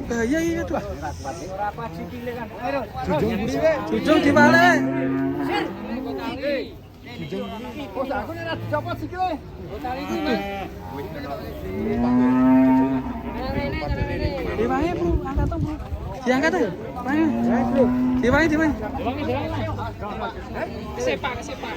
bahaya iki aduh. Jujung dibalik. Oh, aku ora dicopot sikile. Diwangi, Bro, angkat dong, Bro. Diangkat ya? Wangi. Diwangi, diwangi. Kesepak, kesepak.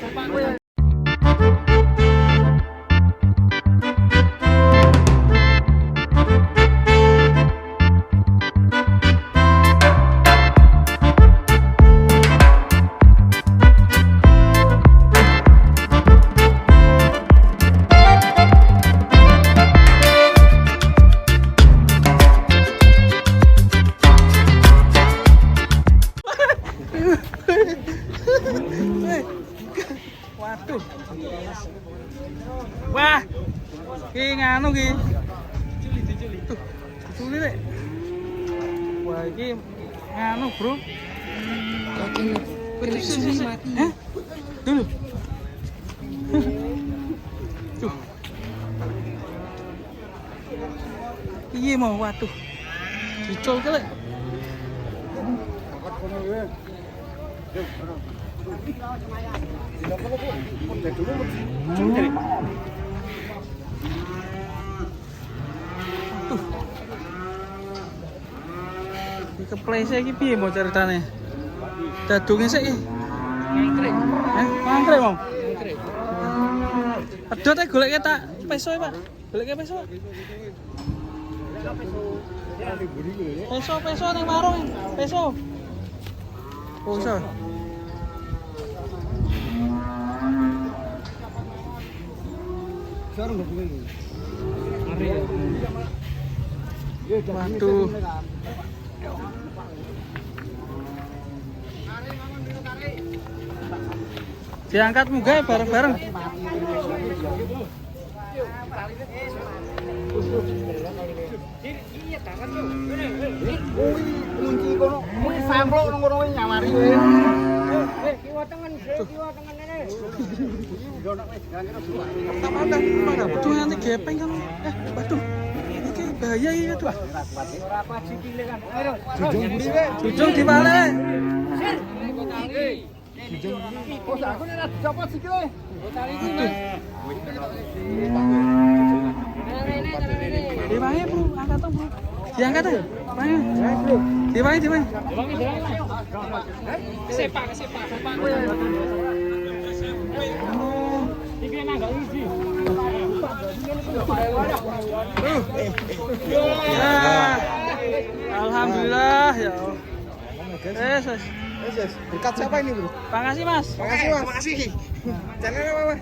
Waduh. Wah. Ki nganu ki. Diculi, diculi. Tuh, diculi rek. Wah, iki nganu, Bro. Hah? Dulu. Tuh. Piye mau waduh. Dicul ke lek. Aduh. Iki keplese iki piye mau ceritane? Dadunge sik iki. Ngangkrik. Hah? Mangkrik mau. Ngangkrik. Pedhot e goleke tak peso e, Pak. Goleke peso. Peso, peso ning warung, peso. Oh, iso. Waduh. Diangkat munggah bareng-bareng. Kuwi kunci kono, kuwi samplok nang kono kuwi nyawari kowe. Tak waduh nanti gepeng kan. Waduh. Iki bahaya iki aduh. Jujung dibalik. Oh, aku ora dicopot sikile. Aduh. Diwangi, Bro, angkat dong, Bro. Diangkat ya? Wangi. Diwangi, diwangi. Kesepak, kesepak. Iki nang isi. Ya. Alhamdulillah ya Allah. Yes, yes. Yes, berkat siapa ini, Bro? Makasih, Mas. Makasih, Mas. Makasih. Channelnya apa, Mas?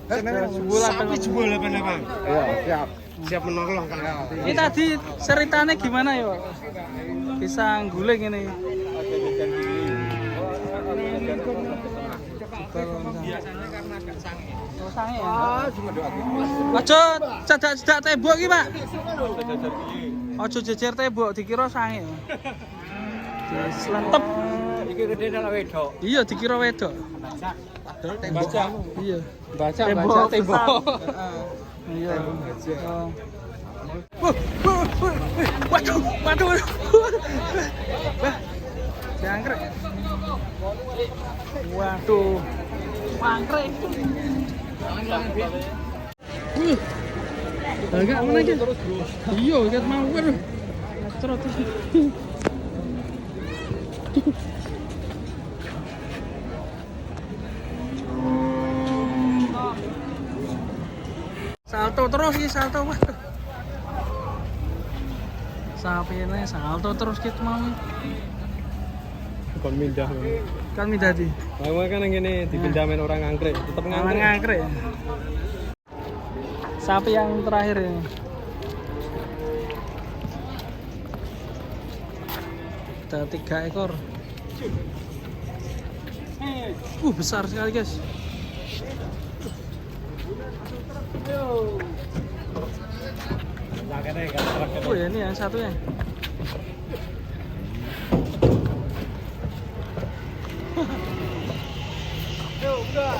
Channelnya Jebul Sapi jebol 88. Iya, siap. Siap menolong kalau Ini tadi ceritanya gimana ya, Pak? Bisa guling ini. Biasanya karena agak sange. Oh, sange ya. Aja cedak-cedak tembok iki, Pak. Aja jejer tembok dikira sange. Slentep. Iki gede nang wedok. Iya, dikira wedok. Padahal tembok. Iya. Baca, Tembok baca tembok. Iya. Oh. Wah, wah, wah, waduh, waduh. Wah, jangkrik. Waduh. Mangkrik. Wih. Enggak mana iki? Iya, ket mau waduh. Terus terus. Salto terus iki, salto waduh. Sapine salto terus gitu mau. Kon mindah. Kan mindah di. Mau kan ngene dipindah men orang ngangkrik, tetep Orang ngangkrik. ngangkrik. Sapi yang terakhir ini. Ada 3 ekor. Besar sekali guys. Oh ya, ini yang satunya. Yo, udah.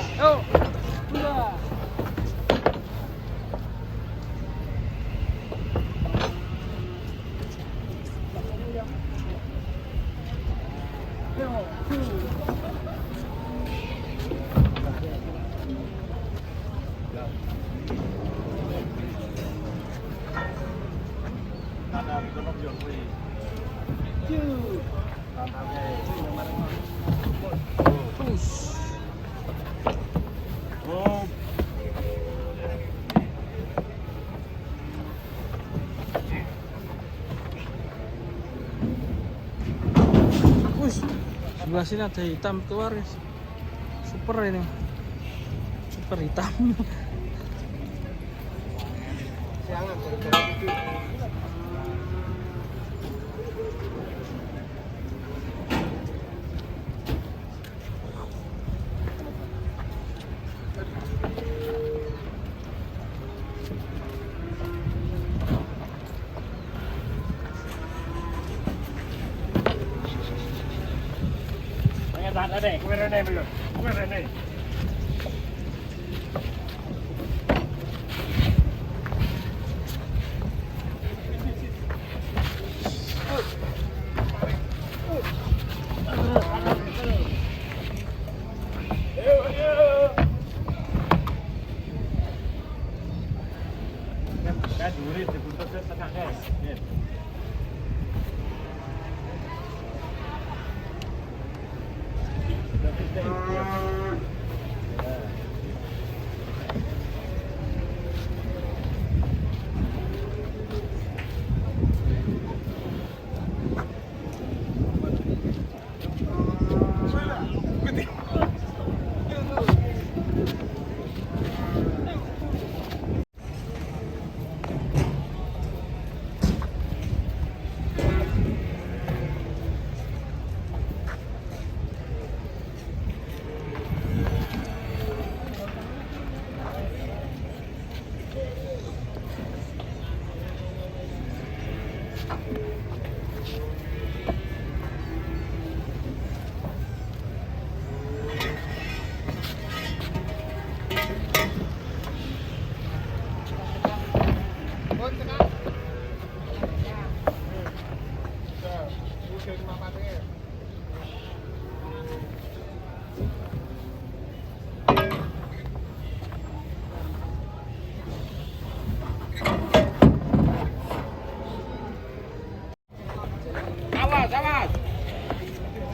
Terus. Wush, sebelah sini ada hitam keluar guys. Super ini, super hitam.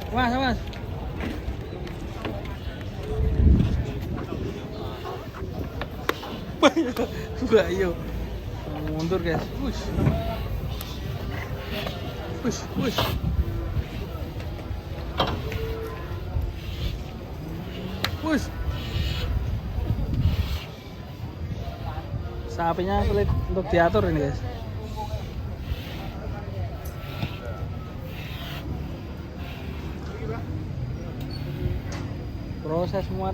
Mas, mas. Ayo. Mundur guys. Push. Push, push. Push. Sapinya sulit untuk diatur ini guys. Proses muat.